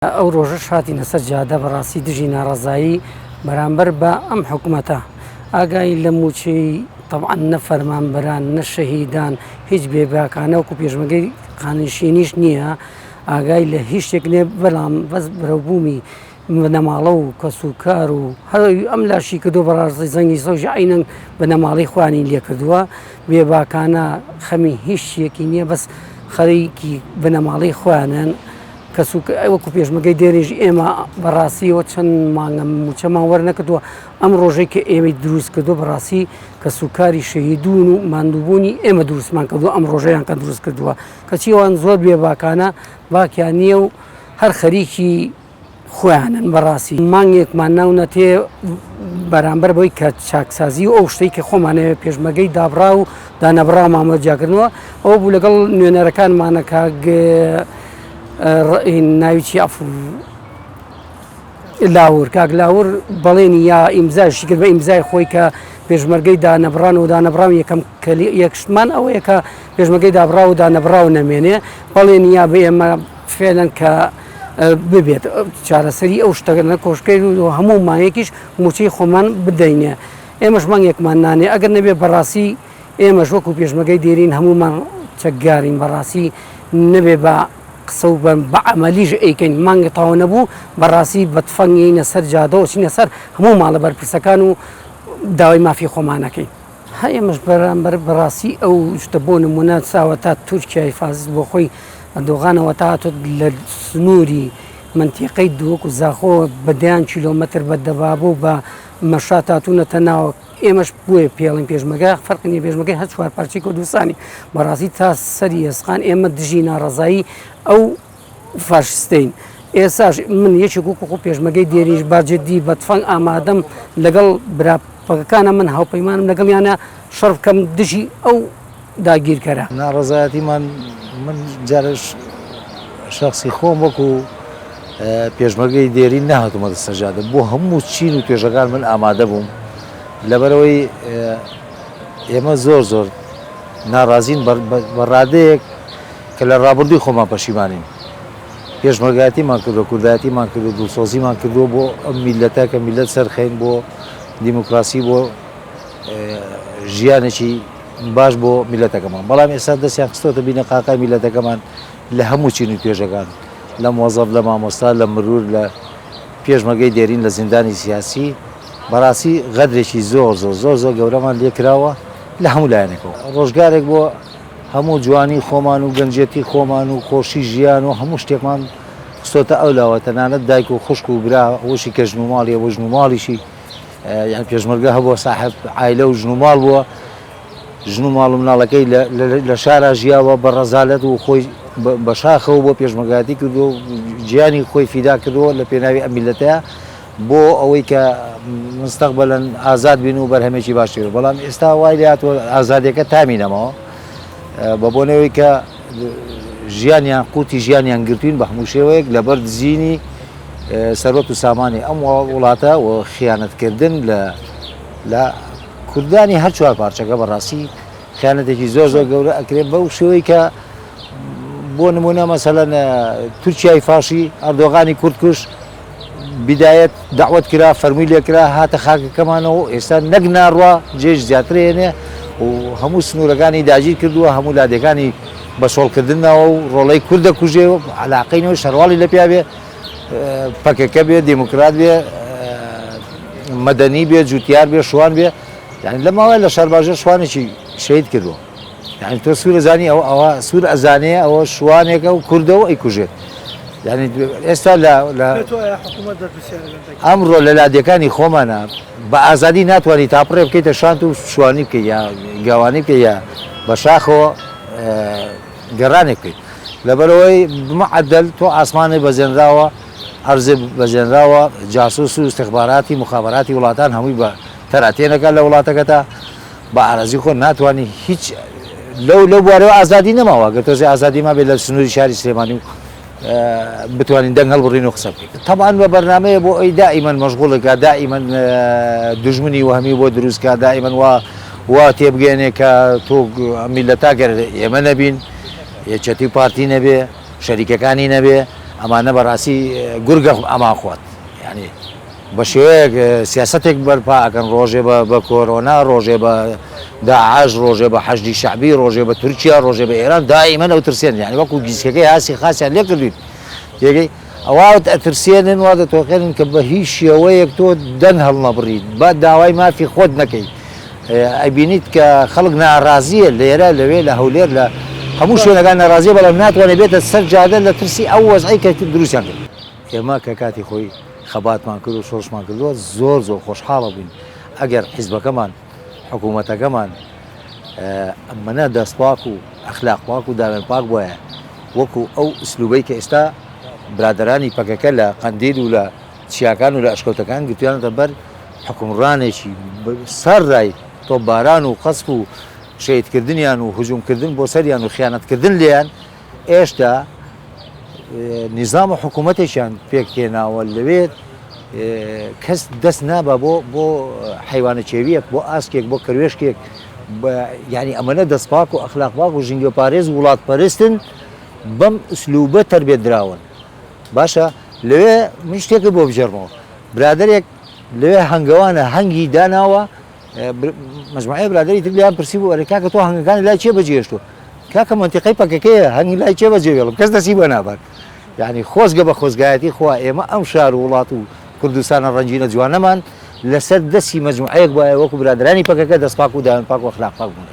ئەو ڕۆژەش هاتینە سەر جادە بەڕاستی دژی ناڕەزایی بەرامبەر بە ئەم حکومەتە ئاگای لە موچەی تەبعەن نە فەرمانبەران نە شەهیدان هیچ بێباکانە وەکو پێشمەگەی خانەنشینیش نییە ئاگای لە هیچ شتێک نییە بەڵام بەس بەرەوبوومی بنەماڵە و کەس و کار و هەر ئەم لاشی کردو بەڕاستی زەنگی سەوژی عینەن بنەماڵەی خۆیانی لێکردووە بێباکانە خەمی هیچ شتێکی نییە بەس خەریکی بنەماڵەی خۆیانن کەس و وەکو پێشمەگەی دێرینش ئێمە بەڕاستیەوە چەند مانگە موچەمان وەرنەکردووە ئەم ڕۆژەی کە ئێمەی دروست کردو بەڕاستی کەس و کاری شەهیدون و ماندووبوونی ئێمە دروستمان کردو ئەم ڕۆژەیان کە دروست کردووە کەچی ئەوان زۆر بێباکانە باکیان نییە و هەر خەریکی خۆیانن بەڕاستی مانگێکمان ناونەتێ بەرامبەر بەوەی کە چاکسازی و ئەو شتەی کە خۆمانەوێ پێشمەگەی دابڕا و دانەبڕاو مامە جیاکردنەوە ئەو بوو لەگەڵ نوێنەرەکانمانە کاک ناوی چی عەفو لاور کاک لاور بەڵێنی یا ئیمزاشی کرد بە ئیمزای خۆی کە پێشمەرگەی دانەبڕان و دانەبڕاو یەکەم یەکشتمان ئەوەیە کە پێشمەگەی دابڕاو و دانەبڕاو نەمێنێ بەڵێنی یا بە ئێمە فعلەن کە ببێت چارەسەری ئەو شتە نەکۆشکەی و هەموو مانگێکیش موچەی خۆمان بدەینێ ئێمەش مانگێکمان نانێ ئەگەر نەبێ بەڕاستی ئێمەش وەکو پێشمەگەی دێرین هەموومان چەکگارین بەڕاستی نەبێ بە قسە و بە عەمەلیش ئەیکەین مانگە تەواو نەبوو بەڕاستی بە تفەنگ یەینە سەر جادەوە چینە سەر هەموو ماڵە بەرپرسەکان و داوای مافی خۆمانەکەین. ها ئێمەش بەرامبەر بەڕاستی ئەو شتە بۆ نمونە ساوە تا تورکیای فاسیست بۆ خۆی ئەردۆغانەوە تا هاتوت لە سنووری منتیقەی دووەک و زاخۆ بە دەیان کیلۆمەتر بە دەبابە و بە مەشات هاتوونەتە ناوە ئێمەش بۆیە پێڵین پێشمەگە فەرقی نیە پێشمەگەی هەر چوار پارچەی کوردستانی بەڕاستی تا سەری ئێسقان ئێمە دژی ناڕەزایی ئەو فاشستەین ئێساش من یەکێک وەکو خۆ پێشمەگەی دێریش با جدی بە تفەنگ ئامادەم لەگەڵ برا پەکەکانە من هاوپەیمانم لەگەڵیانە شەڕ بکەم دژی ئەو داگیرکەرە. ناڕەزایەتیمان من جارێ شەخسی خۆم وەکو پێشمەرگەی دێرین نەهاتوومەتە سەر جادە بۆ هەموو چین و توێژەکان من ئامادە بووم لەبەرئەوەی ئێمە زۆر زۆر ناڕازین بە ڕادەیەک کە لە ڕابردووی خۆمان پەشیمانین. پێشمەرگایەتیمان کردووە، کوردایەتیمان کردووە، دڵسۆزیمان کردووە بۆ ئەم میللەتە کە میللەت سەرخەین بۆ دیموکراسی بۆ ژیانێکی باش بۆ میللەتەکەمان. بەڵام ئێستا دەستیان خستۆتە بینەقاقای میللەتەکەمان لە هەموو چین و توێژەکان، لە مۆزەف، لە مامۆستا، لە مرور، لە پێشمەرگەی دێرین، لە زیندانی سیاسی. بەڕاستی غەدرێکی زۆر زۆر زۆر زۆر گەورەمان لێکراوە لە هەموو لایەنێکەوە. ڕۆژگارێک بۆ هەموو جوانی خۆمان و گەنجێتی خۆمان و خۆشی ژیان و هەموو شتێکمان خستۆتە ئەو لاوە تەنانەت دایک و خوشک و برا ئەوەشی کە ژن و ماڵی هەبوو ژن و ماڵیشی یان پێشمەرگە هەبووە ساحب عایلە و ژن و ماڵ بووە ژن و ماڵ و مناڵەکەی لە شارا ژیاوە بە ڕەزالەت و خۆی بە شاخەوە بۆ پێشمەرگایەتی کردووە و گیانی خۆی فیدا کردووە لە پێناوی ئەم میللەتەیە بۆ ئەوەی کە مستەقبەلەن ئازاد بین و بەرهەمێکی باشتر بێت بەڵام ئێستا وای لێهاتووە ئازادیەکە تامی نەماوە بە بۆنەوەی کە ژیانیان قوتی ژیانیان گرتوین بە هەموو شێوەیەک لەبەر دزینی سەروەت و سامانی ئەم وڵاتە و خیانەتکردن لە لە کوردانی هەر چوار پارچەکە بەڕاستی خیانەتێکی زۆر زۆر گەورە ئەکرێت بەو شێوەی کە بۆ نمونە مەسەلەن تورکیای فاشی ئەردۆغانی کوردکوش بیدایەت دەعوەت کرا فەرمووی لێکرا هاتە خاکەکەمانەوە و ئێستا نەک ناڕوا جێش زیاتر هێنێ و هەموو سنوورەکانی داگیر کردووە هەموو لادێکانی بە چۆڵکردن ناوە و ڕۆڵەی کورد دەکوژێ و عەلاقەی نەوە شەرواڵی لە پیا بێ پەکەکە بێ دێموکرات بێ مەدەنی بێ جوتیار بێ شوان بێ یعنی لە ماوەی لە شارباژێر شوانێکی شەهید کردووە یعنی تۆ سوور ئەزانی ئەوە ئەوە سوور ئەزانێ ئەوە شوانێکە و کوردە و ئەیکوژێت یعنی ئێستا لە لە ئەمڕۆ لە لادێکانی خۆمانە بە ئازادی ناتوانانی تاپڕێ بکەیتە شانت و شوانی بکەی یا گاوانی بکەی یا بە شاخەوە گەڕانێک بکەیت لەبەرەوەی بمەعەدەل تۆ ئاسمانێ بەزێنراوە ئەرزێ بەزێنراوە جاسوس و استخباراتی مخابراتی وڵاتان هەمووی بە تەراتێنەکە لە وڵاتەکەتا بە ئارەزوی خۆت ناتوانی هیچ لەو لەو بوارەوە ئازادی نەماوە گەر تۆزێ ئازادی مابێت لە سنووری شاری سلێمانی و بتوانین دەنگ هەڵبڕین و قسە بکەین تەبعەن بە بەرنامەیە بۆ ئەوی دائیمەن مەشغوڵێکە دائیمەن دوژمنی وەهمی بۆ دروستکە دائیمەن وا وا تێبگەێنێ کە تۆ میلەتا گەر ئێمە نەبین یەکێتی و پارتی نەبێ شەریکەکانی نەبێ. ئەمانە بەڕاستی گورگە ئەمان خوات یعنی بە شێوەیەک سیاسەتێک بەرپا ئەکەن ڕۆژێ بە بە کۆرۆنا ڕۆژێ بە داعش ڕۆژێ بە حەشدی شەعبی ڕۆژێ بە تورکیا ڕۆژێ بە ئێران دائیمەن ئەو ترسێن یعنی وەکو گیسکەکەی هاسی خاسیان لێ کردوین تێگەی ئەوە ئەترسێنن وا دەتۆقێنن کە بە هیچ شێوەیەک تۆ دەنگ هەڵنەبڕیت با داوای مافی خۆت نەکەیت ئەبینیت کە خەڵک ناڕازیە لێرە لەوێ لە هەولێر لە هەموو شوێنەکان ناڕازیە بەڵام ناتوانێت بێتە سەر جادە لە ترسی ئەو وەزعەی کە دروستیان کرد. ئێمە کە کاتی خۆی خەباتمان کرد و شۆڕشمان کردووە زۆر زۆر خۆشحاڵە بووین ئەگەر حیزبەکەمان حکوومەتەکەمان ئەمەنە دەست پاک و ئەخلاق پاک و داوێن پاک بوایە وەکو ئەو ئسلوبەی کە ئێستا برادەرانی پەکەکە لە قەندیل و لە چیاکان و لە ئەشکەوتەکان گرتویانەتە بەر حوکمڕانێکی سەرڕای تۆپباران و قەسف و شەهیدکردنیان و هجومکردن بۆ سەریان و خیانەتکردن لێیان ئێشتا نیزام و حکوومەتێکیان پێکهێناوە لەوێ کەس دەست نابا بۆ بۆ حیوانە کێویەک بۆ ئاسکێک بۆ کەروێشکێک یعنی ئەمەنە دەستپاک و ئەخلاق پاک و ژینگەپارێز و وڵاتپەرستن بەم ئسلوبە تەربیەت دراون باشە لەوێ من شتێکت بۆ بگێڕمەوە برادەرێک لەوێ هەنگەوانە هەنگی داناوە مەجموعەیە برادەری تر لێیان پرسی بوو ئەرێ کاکە تۆ هەنگەکانی لای کێ بەجێهێشتووە کاکە مەنتیقەی پەکەکەیە هەنگ لای کێ بەجێ بێڵم کەس دەستی بۆ نابات یعنی خۆزگە بە خۆزگایەتی خوا ئێمە ئەم شار و وڵات و کوردستانە ڕەنگینە جوانەمان لەسەر دەستی مەجموعەیەک وایە وەکو برادرانی پەکەکە دەستپاک و داوێن پاک و ئەخلاق پاک بوون.